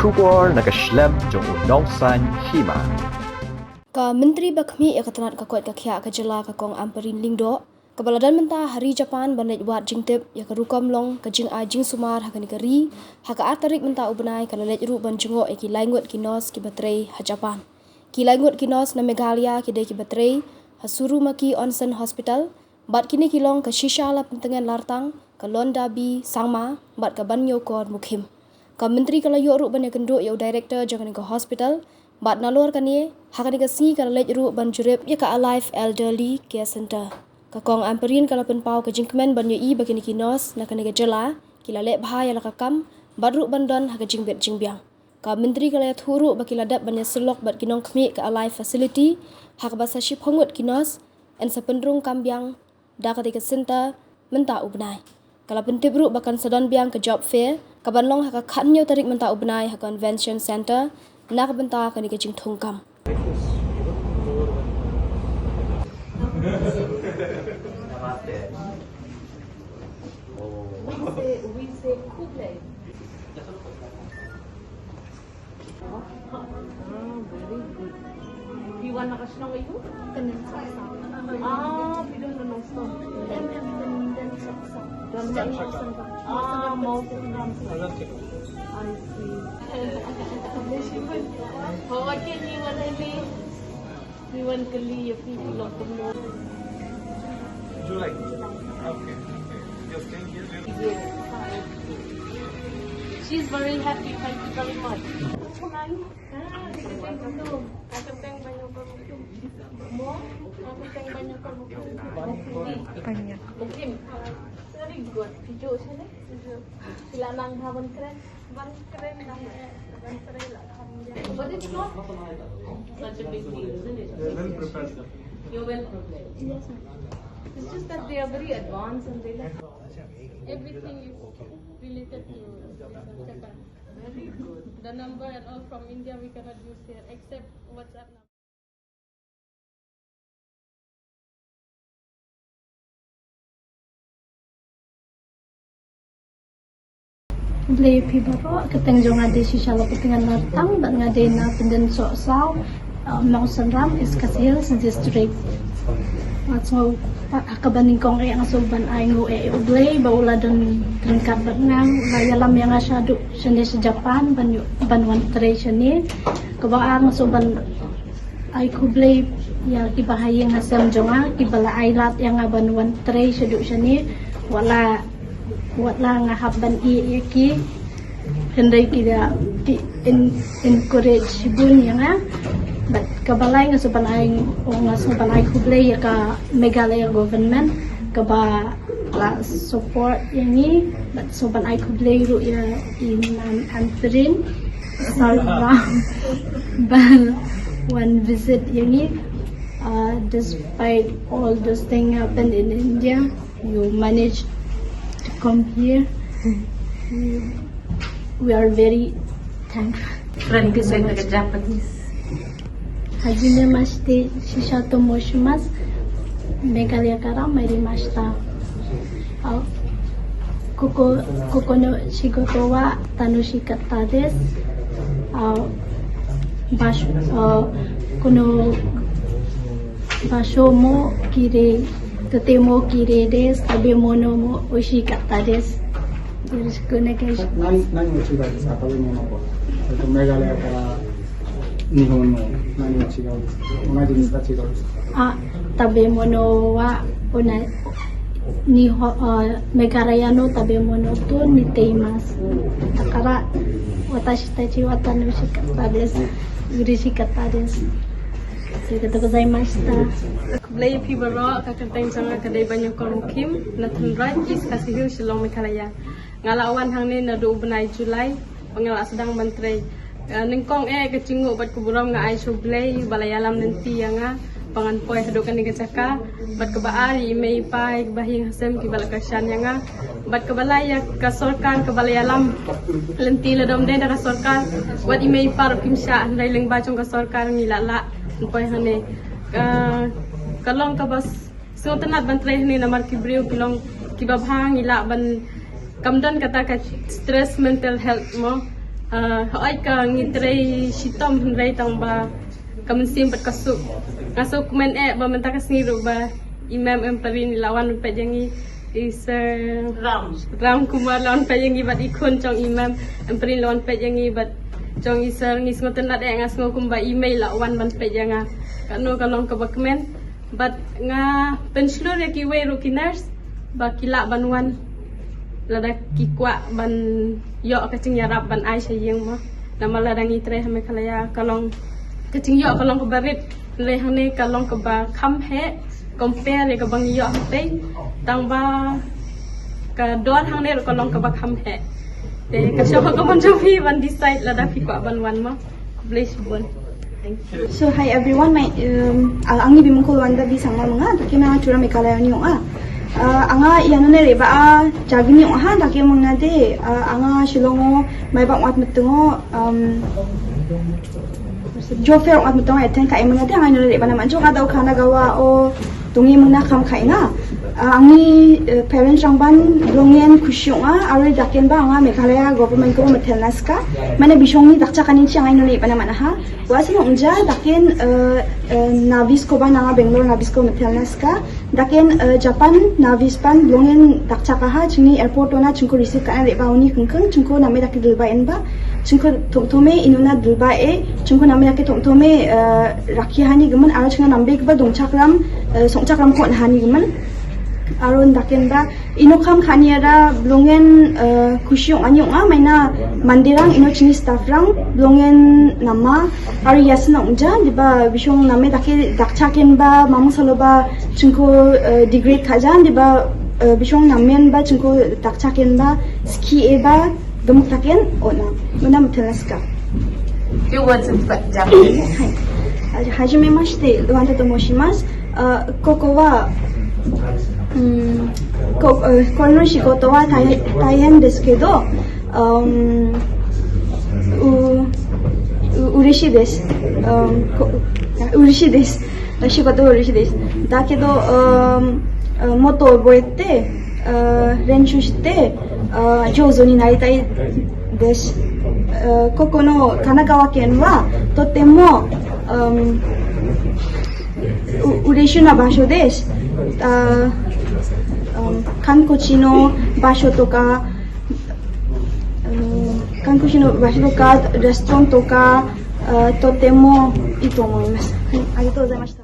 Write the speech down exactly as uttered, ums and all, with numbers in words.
Khubor na ka shlem jong u Nongsaiñ Hima. Ka Myntri ba khmih ïa ka tnat ka koit ka khiah ka jylla ka Kong Ampareen Lyngdoh, kaba la don mynta ha ri Japan ban leit wad jingtip ïa ka rukom long ka jingai jingsumar ha kane ka ri, ha ka ar tarik mynta u bnai ka la leit ruh ban jngoh ïa ki laingut ki nurse kiba trei ha Japan. Ki laingut ki nurse na Meghalaya ki dei kiba trei ha Surumaki Onsen Hospital, bad kine ki long ka Shishala Pyntngen Lartang, ka Londa B Sangma, bad ka Banniewkor Mukhim. Ka Myntri ka la ïoh ruh ban ïakynduh ïa u director jong kane ka hospital, bad nalor kane, ha kane ka sngi ka la leit ruh ban jurip ïa ka Alive Elderly Care Center. Ka Kong Ampareen ka la pynpaw ka jingkmen ban ïohi ba kine ki nurse na kane ka jylla ki la leh bha ïa la ka kam, bad ruh ban don ha ka jingbit jingbiang. Ka Myntri ka la ïathuh ruh ba ki la dep ban ïasyllok bad ki nongkhmih ka Alive Facility, ha kaba sa shiphew ngut ki nurse yn sa pynrung kam biang da katei ka center mynta u bnai. Ka la pyntip ruh ba kan sa don biang ka job fair, kaban long ha ka khathynñiew tarik mynta u bnai ha Convention Center, na ka bynta kane ka jingthung kam. Ah, very good. P one na ka shnong ïa u? Pyndengsohsaw. Ah, P one na Nongstoiñ. M M Pyndengsohsaw. Don Mawsynram. Ah, Mawsynram. I see. Hawa ke ni wan ni. Ni wan kali ïa phi ki long kumno. July. Okay. You're staying here? Yes. She's very happy. Thank you very much. Very good. Sejuk sini. Sila nang ha ban kren. Ban kren nang. Ban kren lah. But it's not such a big deal, isn't it? They're well prepared, sir. You're well prepared. Yes, ma'am. It's just that they are very advanced and they like everything is related to Japan. Very good. The number and all from India we cannot use here except WhatsApp number. Blei phi baroh, ka kyrteng jong nga dei Shisha Lapitngan Lartang, bad nga dei na Pyndengsohsaw, uh, Mawsynram, East Khasi Hills District. Nga sngew pat ha kaba nyngkong eh nga sngew ban ai nguh ïa U Blei ba u la don ryngkat bad nga, u la ïalam ïa nga shaduh shane sha Japan ban ïoh, ban wan trei shane. Kaba ar nga sngew ban ai khublei ïa ki bahaïing hasem jong nga kiba la ai lad ïa nga ban wan trei shaduh shane. Wat la, wat la nga hap ban ïeh ïa ki, hynrei ki da, ki en-, encourage shibun ïa nga. Bad kaba lai nga sngew ban ai, nga sngew ban ai khublei ïa ka Meghalaya government kaba la support ïa ngi, bad sngew ban ai khublei ruh ïa i Mam Ampareen Sangma ba wan visit ïa ngi. Uh, despite all those things happen in India, you managed to come here. We are very thankful. Thank you so much. Hajime mashite, Shisha to moshimasu. Meghalaya kara mairi mashita. Ah, koko, koko no shigoto wa tanoshi katta desu. Ah, bash-, ah, kono basho mo kirei, totemo kirei desu, tabemono mo oishii katta desu. Yoroshiku onegai shimasu. Nani, nani o chigai desu ka? Tabemono ko. Eto, Meghalaya kara Nihon no nani o chigai desu ka? Onaji desu ka, chigai desu ka? Ah, tabemono wa ona-, Niho-, ah, Meghalaya no tabemono to niteimasu. Da kara, watashi tachi wa tanoshi katta desu. Ureshii katta desu. Arigatou gozaimashita. Khublei phi baroh, ka kyrteng jong nga ka dei Banniewkor Mukhim, na Thynroit, East Khasi Hills, Shillong, Meghalaya. Nga la wan hangne naduh u bnai July, ba nga la sdang ban trei. Eh, nyngkong eh ka jingnguh bad ka burom nga ai sha U Blei, ba la ïalam lynti ïa nga, ba ngan poi haduh kane ka jaka, bad kaba ar ïa i mei i pa, i bahaïing hasem kiba la kyrshan ïa nga. Bad kaba lai ïa ka sorkar kaba la ïalam lynti, lada ym dei na ka sorkar, wat i mei i pa ruh kim shah, hynrei lyngba jong ka sorkar ngi la lah ban poi hangne. Ka, ka long kaba s-, sngewtynnat ban trei hangne namar ki briew ki long kiba bha, ngi lah ban, kam don kata ka stress, mental health mo. Uh, hooid ka ngi trei shitom hynrei tang ba ka mynsiem bad ka suk. Nga sngewkmen eh ba mynta ka sngi ruh ba i Mem Ampareen i la wan ban peit ïa ngi, i Sir Ram. Ram Kumar la wan peit ïa ngi bad i khun jong i Mem Ampareen la wan peit ïa ngi bad jong i Sir, ngi sngewtynnat eh, nga sngew kumba i mei la wan ban peit ïa nga. Katno ka long kaba kmen. Bad nga pynshlur ïa kiwei ruh ki nurse ba ki lah ban wan lada ki kwah ban ïoh ka jingïarap ban ai sha ïing mo. Namar lada ngi trei ha Meghalaya ka long ka jingïoh ka long kaba rit, hynrei hangne ka long kaba kham heh compare ïa kaba ngi ïoh hangtei. Tang ba ka dor hangne ruh ka long kaba kham heh. Te ka shong ha ka mon jong phi ban decide lada phi kwah ban wan mo. Khublei shibun. Thank you. So hi everyone, my um, a- ang Bimungkol Wanda B Sangma mynta, ta ki ma nga Tripura Meghalaya ni ong a. Uh, anga ïa nane re ba a jagni ong ha, ta ki mynta de, uh, anga Shillong o, mai ba wat meteng o, um, job fair wat meteng o, attend ka mynta de, anga nane re ba na manjo ka dau khana gawa o, tungi mynta kham khai na. Uh, ang i uh, parents rang ban blongen khushi ong a, ari daken ba anga Meghalaya government ko metel naska. Mane bishong ni dakcha kanin chi anga nane ba na mana ha. Wa sino ong ja daken uh, uh, Navis ko ba nanga Bangalore Navis ko metel naska. Daken uh, Japan Navis ban blongen dakcha ka ha, chini airport ona chingko receive ka na re ba uni kengkeng, chingko name daken dilba en ba, chingko thom thome inuna dilba e, chingko name daken thom thome uh, rakhi hani gemen, aro chinga nambe ba dong chakram, uh, song chakram ko hani gemen. Aro daken ba ino kham khani ara blongen uh, khushi ong ani ong a, maina mandirang ino chini staff rang blongen nama, aro yasna ong ja, diba bishong name daken dakcha ken ba, mamung salo ba chingko uh, degrade ka ja, diba uh, bishong namen ba chingko dakcha ken ba, ski e ba, gemuk taken, ona, muna metel naska. Few words in Japanese. Hi. Hajime mashite, Wanda to moshimasu. Uh, koko wa, mm, ko, uh, kono shikoto wa tai- taihen desu kedo, um, u, u, ureshii desu. Um, ko, ureshii desu. Shikoto wa ureshii desu. Dakedo, um, uh, moto oboete, uh, renshu shite, uh, jouzo ni naritai desu. Uh, koko no Kanagawa ken wa totemo, um, u- ureshii na basho desu. Uh, um, kankochi no basho to ka, uh, kankochi no basho to ka, restaurant to ka, uh, totemo ii to omoimasu. Hi, arigatou gozaimashita.